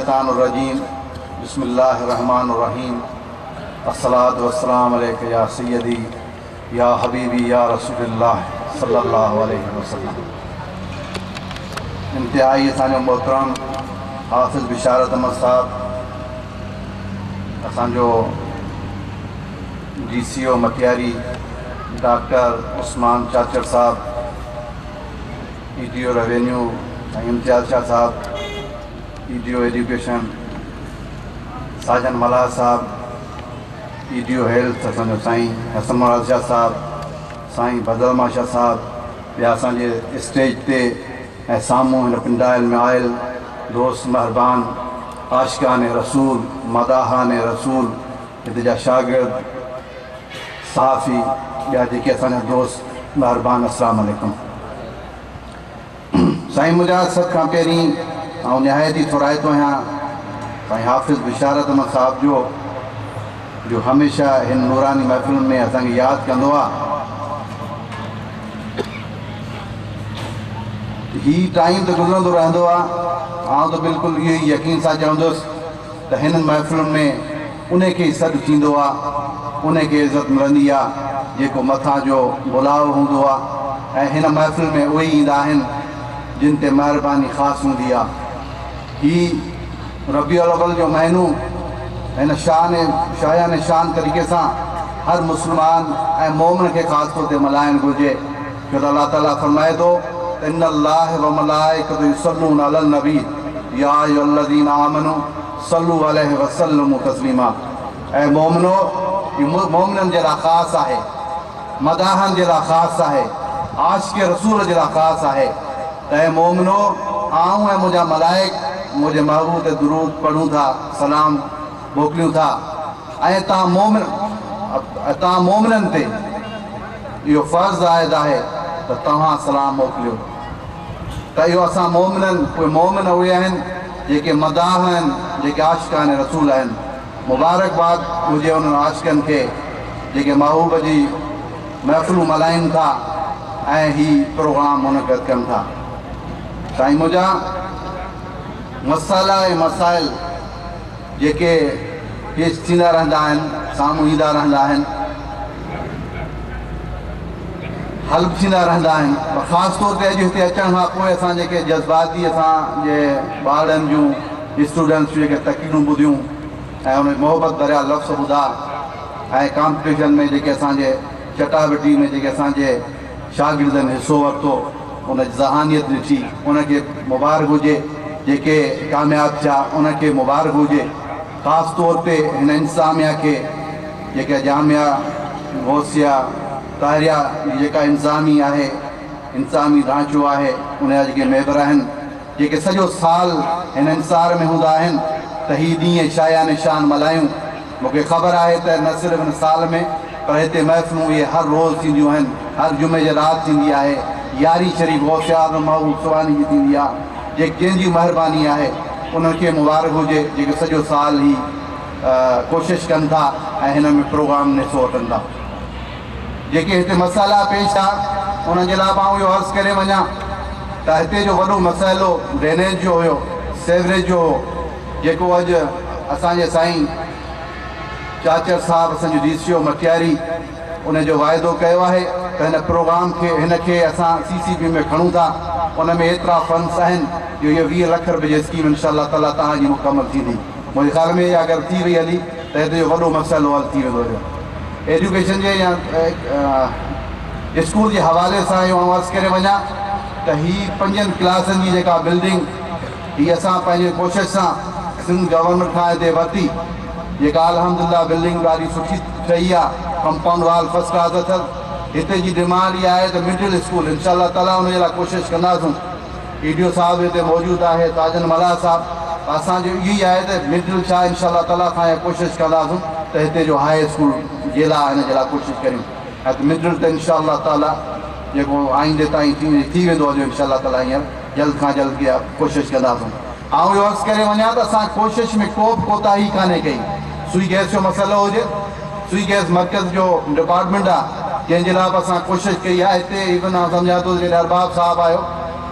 الشيطان الرجيم بسم الله الرحمن الرحيم الصلاة والسلام عليك يا سيدي يا حبيبي يا رسول الله صلي الله عليه وسلم. انتهائي असांजो मोहतरम हाफ़िज़ बिशारत अहमद साहब, असांजो D C O Matiari doctor Usman Chachar साहब, ई डी ओ रेवेन्यू ऐं इम्तियाज़ शाह साहब, E D O education Sajan Mallah साहब, ई डी ओ हेल्थ असांजो साईं हसन मुराद शाह साहब, साईं बदल माशा साहब, ॿिया असांजे स्टेज ते ऐं साम्हूं हिन पंडाल में आयल दोस्त महिरबान, आशिकान रसूल, मदाहान रसूल, हिते जा शागिर्द, सहाफ़ी, ॿिया जेके असांजा दोस्त महिरबान, अस्सलाम वालेकुम। साईं मुंहिंजा सभ खां पहिरीं आउं निहायत ई थोराइतो आहियां साईं हाफ़िज़ बिशारत अहमद साहब जो, जो हमेशह हिन नूरानी महफ़िल में असांखे यादि कंदो आहे। ही टाइम त गुज़रंदो रहंदो आहे। आउं त बिल्कुलु इहो ई यकीन सां चवंदुसि त हिननि महफ़िलुनि में उनखे ई सॾु थींदो आहे, उनखे इज़त मिलंदी आहे जेको मथां जो बुलाओ हूंदो आहे, ऐं हिन महफ़िल में उहे ई ईंदा आहिनि जिन ते महिरबानी ख़ासि हूंदी आहे। ही रबी अव्वल जो महीनो हिन शान शायान शान तरीक़े सां हर मुस्लमान ऐं मोमिन खे ख़ासि तौर ते मल्हाइणु घुरिजे, छो त अलाह ताला फरमाए थो इन अल्लाह व मलाइकतु युसल्लून अलल नबी या अय्युहल्लज़ीना आमनू सल्लू अलैहि वसल्लमू तस्लीमा। ऐं मोमिनो, इहो मोमिननि जे लाइ ख़ासि आहे, मदाहनि जे लाइ ख़ासि आहे, आशिक रसूल जे लाइ ख़ासि आहे। त ऐं मोमिनो, आऊं ऐं मुंहिंजा मलाइक मुंहिंजे महबूब ते दुरूद पढ़ूं था, सलाम मोकिलियूं था, ऐं तव्हां मोमिननि ते इहो फ़र्ज़ आहिद आहे त तव्हां सलाम मोकिलियो। त इहो असां मोमिननि, उहे मोमिन उहे आहिनि जेके मदाह आहिनि, जेके आशिकान रसूल आहिनि। मुबारकबाद हुजे उन्हनि आशिकनि खे जेके महबूब जी महफ़िलूं मल्हाइनि था ऐं ही प्रोग्राम मुनक़द कनि था। साईं मुंहिंजा मसाला ऐं मसाइल जेके पेश थींदा रहंदा आहिनि, साम्हूं ईंदा रहंदा आहिनि, हल बि थींदा रहंदा आहिनि, पर ख़ासि तौर ते अॼु हिते अचण खां पोइ असां जेके जज़्बाती असांजे ॿारनि जूं स्टूडेंट्स जूं जेके तकरीरूं ॿुधियूं ऐं उन मोहबत भरिया लफ़्ज़ ॿुधा ऐं कॉम्पिटिशन में जेके असांजे चटावटी में जेके असांजे शागिर्दनि हिसो वरितो, उन ज़हानियत ॾिठी, उनखे मुबारक हुजे, जेके कामयाब थिया उनखे मुबारक हुजे। ख़ासि तौर ते हिन इंतिज़ामिया खे जेका जामिया गौसिया ताहिरिया जेका इंतिज़ामी आहे, इंतिज़ामी ढांचो आहे, उनजा जेके मेंबर आहिनि, जेके सॼो साल हिन इंतज़ार में हूंदा आहिनि त हीउ ॾींहुं शायान शान मल्हायूं। मूंखे ख़बर आहे त न सिर्फ़ हिन साल में पर हिते महफ़िलूं इहे हर रोज़ थींदियूं आहिनि, हर जुमे जे राति थींदी आहे, यारी शरीफ़ गौसिया महबूब सुभानी जी थींदी आहे। जे कंहिंजी महिरबानी आहे उन्हनि खे मुबारक हुजे जेके सॼो साल ई कोशिशि कनि था ऐं हिन में प्रोग्राम में हिसो वठनि था। जेके हिते मसाला पेश थिया उन्हनि जे लाइ आउं इहो अर्ज़ु करे वञा त हिते जो वॾो मसइलो ड्रेनेज जो हुयो, सेवरेज जो हो, जेको अॼु असांजे साईं चाचर साहब असांजो डी सी ओ मटियारी उन जो वाइदो कयो आहे त हिन प्रोग्राम खे हिनखे असां सी सी पी में खणूं था। उन में एतिरा फंड्स आहिनि जो इहो 20 लाख रुपये जी स्कीम इंशा ताला तव्हांजी मुकमल थींदी। मुंहिंजे ख़्याल में अगरि थी वई हली त हिते जो वॾो मसइलो हल थी वेंदो। एजुकेशन जे या स्कूल जे हवाले सां इहो आउं अर्ज़ु करे वञा त हीअ 5 क्लासनि जी जेका बिल्डिंग हीअ असां पंहिंजी कोशिश सां सिंध गवर्नमेंट खां हिते वरिती, जेका अल्हम्दुलिल्लाह बिल्डिंग ॾाढी सुठी ठही आहे, कंपाउंड वाल फर्स्ट क्लास अथसि। हिते जी डिमांड इहा आहे त मिडिल स्कूल इंशा ताला उन जे लाइ कोशिशि कंदासूं। ई डी ओ साहिबु हिते मौजूदु आहे, साजन मलाह साहिबु, असांजो इहो ई आहे त मिडिल छा इंशा ताला खां इहा कोशिशि कंदासूं त हिते जो हाई स्कूल जे लाइ हिन जे लाइ कोशिशि करियूं। ऐं मिडिल त इंशा ताला जेको आईंदे ताईं थी वेंदो अॼु इंशा ताला हींअर जल्द खां जल्द इहा कोशिशि कंदासूं। आउं इहो अर्ज़ु करे वञा त असां कोशिश में को बि कोताही कान्हे कई। सुई गैस जो मसइलो हुजे, सुई गैस मर्कज़ जो डिपार्टमेंट आहे जंहिंजे लाइ बि असां कोशिशि कई आहे। हिते इवन आउं सम्झां थो जॾहिं अरबाब साहिबु आयो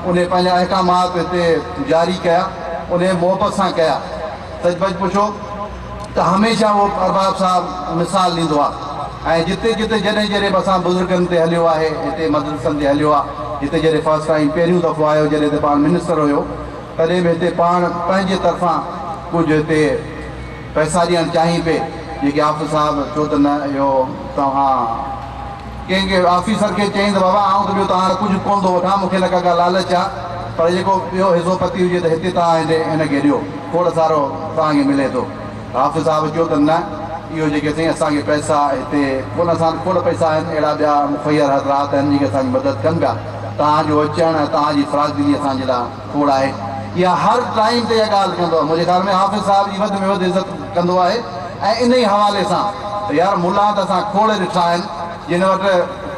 उन पंहिंजा अहकामात हिते जारी कया, उन मोहबत सां कया। سچ پچ پڇو ته هميشه اهو ارباب صاحب مثال ڏيندو آهي ۽ جتي جتي جڏهن جڏهن به اسان بزرگن تي هليو آهي، هتي مدرسن تي هليو آهي، هتي جڏهن فرسٽ ٽائيم پهريون دفعو آيو جڏهن ته پاڻ منسٽر هيو تڏهن به هتي پاڻ پنهنجي طرفان ڪجهه هتي پئسا ڏيڻ چاهين پئي جيڪي حافظ صاحب چيو ته نه اهو توهان ڪنهن کي آفيسر کي چيائين ته بابا آئون ته ٻيو توهان وٽ ڪجهه ڪونه ٿو وٺان مون کي نه ڪا ڪا لالچ آ پر جيڪو ٻيو حصو پتي هجي ته هتي توهان هن کي ڏيو کوڙ سارو توهان کي ملي ٿو. حافظ صاحب چيو ته نه اهو جيڪي سائين اسان کي پئسا هتي ڪونه اسان وٽ کوڙ پئسا آهن اهڙا ٻيا مخير حضرات آهن جيڪي اسان جي مدد ڪن پيا توهان جو اچڻ ۽ توهان جي فراخ دلي اسان جي لاء کوڙ آهي اها هر ٽائيم تي اها ڳالهه ڪندو آهي منهنجي خيال ۾ حافظ صاحب جي وڌ ۾ وڌ عزت ڪندو آهي ۽ انهي حوالي سان ته يار ملا ته اسان کوڙ ڏٺا آهن جن وٽ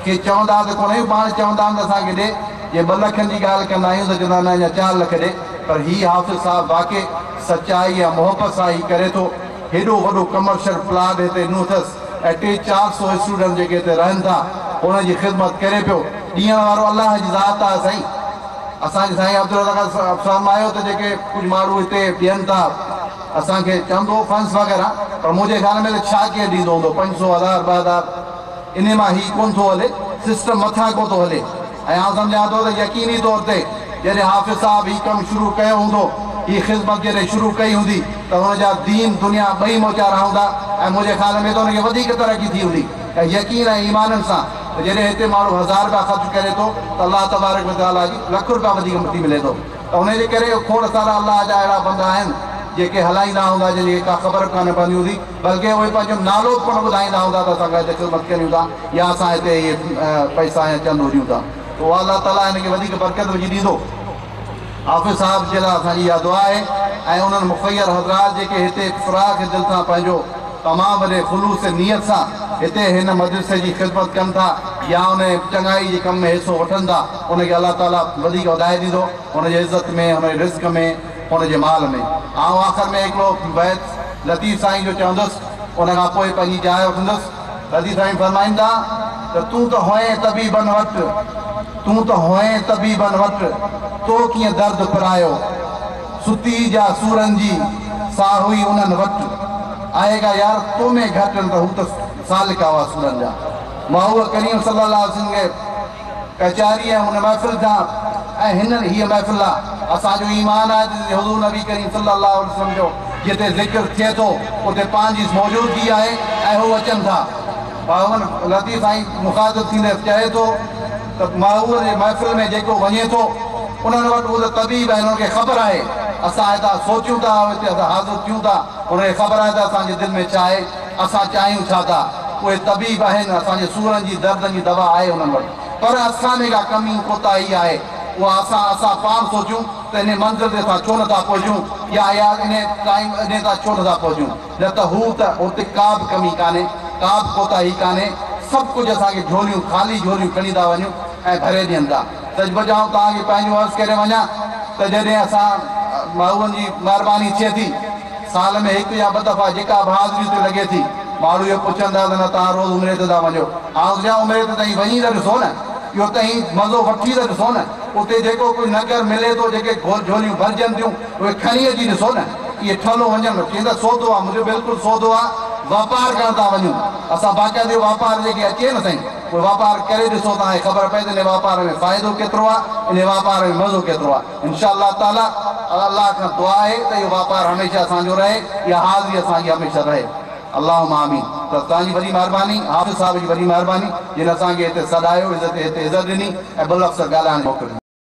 کي چوندا ته ڪونه آهيون پاڻ چوندا آهن ته اسان کي ڏي جي 2 لکن جي ڳالهه ڪندا آهيون ته چوندا آهن نه اڃا 4 لک ڏي پر هي حافظ صاحب واقعي سچائي ۽ محبت سان هي ڪري ٿو. هيڏو وڏو ڪمرشل پلاٽ هتي ڏنو اٿس ۽ 300-400 اسٽوڊنٽ جيڪي هتي رهن ٿا انهن جي خدمت ڪري پيو. ڏيڻ وارو الله جي ذات آهي سائين. اسان جي سائين عبدالرزاق صاحب فرمايو ته جيڪي ڪجهه ماڻهو هتي ڏين ٿا اسان کي چوندو فنڊس وغيره پر منهنجي خيال ۾ ته ڇا ڪير ڏيندو هوندو 500 1000 2000 انهي مان هي ڪونه ٿو هلي سسٽم مٿان ڪونه ٿو هلي. ۽ آئون سمجهان ٿو ته يقيني طور تي جڏهن حافظ صاحب هي ڪم شروع ڪيو هوندو، هي خدمت جڏهن شروع ڪئي هوندي ته هن جا دين دنيا ٻئي موچارا هوندا ۽ منهنجي خيال ۾ ته هن کي وڌيڪ ترقي ٿي هوندي ۽ يقين ۽ ايمانن سان ته جڏهن هتي ماڻهو 1000 رپيا خرچ ڪري ٿو ته الله تبارڪ و تعاليٰ جي لک رپيا وڌيڪ مٿي ملي ٿو ته انهي جي ڪري کوڙ سارا الله جا اهڙا بندا آهن جيڪي هلائيندا هوندا جن کي ڪا خبر به ڪانه پوندي هوندي بلڪه اهي پنهنجو نالو به ڪونه ٻڌائيندا هوندا ته اسان هتي خدمت ڪريون ٿا يا اسان هتي اهي پئسا يا چندو ڏيون ٿا ته اها الله تعاليٰ هن کي وڌيڪ برڪت وجهي ڏيندو. حافظ صاحب جي لاء اسان جي اها دعا آهي ۽ انهن مخير حضرات جيڪي هتي فراخ دل سان پنهنجو تمام وڏي خلوص نيت سان هتي هن مدرسي جي خدمت ڪن ٿا يا ان چڱائي جي ڪم ۾ حصو وٺن ٿا ان کي الله تعاليٰ وڌيڪ وڌائي ڏيندو هن جي عزت ۾ هن جي رزق ۾ هن جي مال ۾. آئون آخر ۾ هڪڙو بيت لطيف سائين جو چوندس ان کان پوء پنهنجي جاء وٺندس. لطيف سائين فرمائن ٿا ته تون ته هئين طبيبن وٽ، تون ته هئين طبيبن وٽ، تو ڪيئن درد پرايو، ستي جا سورن جي، سا هئي انهن وٽ. آهي ڪا يار تو ۾ گهٽ نه ته هو ته سالڪ هئا سورن جا. محبوب ڪريم صلي الله عليه وسلم کي ڪچهري ۽ ان محفل سان ۽ هن هيء محفل آ اسان جو ايمان آهي ته جتي حضور نبي ڪريم صلي الله عليه وسلم جو جتي ذڪر ٿئي ٿو اتي پنهنجي موجودگي آهي ۽ هو اچن ٿا. محبوب لطيف سائين مخاطب ٿيندي چئي ٿو ته محبوب جي محفل ۾ جيڪو وڃي ٿو انهن وٽ هو ته طبيب آهن انهن کي خبر آهي اسان هتان سوچيون ٿا هتي اسان حاضر ٿيون ٿا انهن کي خبر آهي ته اسان جي دل ۾ ڇا آهي اسان چاهيون ڇا ٿا؟ اهي طبيب آهن، اسان جي سورن جي دردن جي دوا آهي انهن وٽ، پر اسان ۾ ڪا ڪمي ڪوتاهي آهي، اها اسان اسان پاڻ سوچيون ته انهي منزل تي اسان ڇو نٿا پهچون يا يا انهي ٽائيم انهي تان ڇو نٿا پهچون، نه ته هو ته اتي ڪا به ڪمي ڪانهي، ڪا به ڪوتاهي ڪانهي، سڀ ڪجهه اسان کي جهوليون خالي جهوليون کڻي ٿا وڃون ۽ ڀري ڏين ٿا. سچ پچ آئون توهان کي پنهنجو عرض ڪري وڃان ته جڏهن اسان محبوبن جي مهرباني ٿئي ٿي، سال ۾ هڪ يا ٻه دفعا جيڪا به حاضري اتي لڳي ٿي، ماڻهو اهو پڇن ٿا ته نه توهان روز عمري تي ٿا وڃو. آئون چيان عمري تي توهين وڃي ته ڏسو نه، اهو توهين مزو وٺي ته ڏسو نه، اتي جيڪو ڪجهه ننگر ملي ٿو، جيڪي جهوليون ڀرجن ٿيون، اهي کڻي اچي ڏسو نه، اهي ٺلهو وڃن. چين ته سودو آ، مون چيو بلڪل سودو آ، واپار ڪرڻ ٿا وڃون اسان، باقاعدي واپار جيڪي اچي نه سائين، اهي واپار ڪري ڏسو توهان کي خبر پئي ته انهي واپار ۾ فائدو ڪيترو آ، انهي واپار ۾ مزو ڪيترو آ. انشاء الله تعالي الله کان دعا آهي ته اهو واپار هميشه اسان جو رهي، اها حاضري اسان جي هميشه رهي. اللهم آمين. ته توهان جي وڏي مهرباني، حافظ صاحب جي وڏي مهرباني جن اسان کي هتي سڏايو، عزت هتي عزت ڏني ۽ ٻه لفظ ڳالهائڻ جو موقعو ڏنو.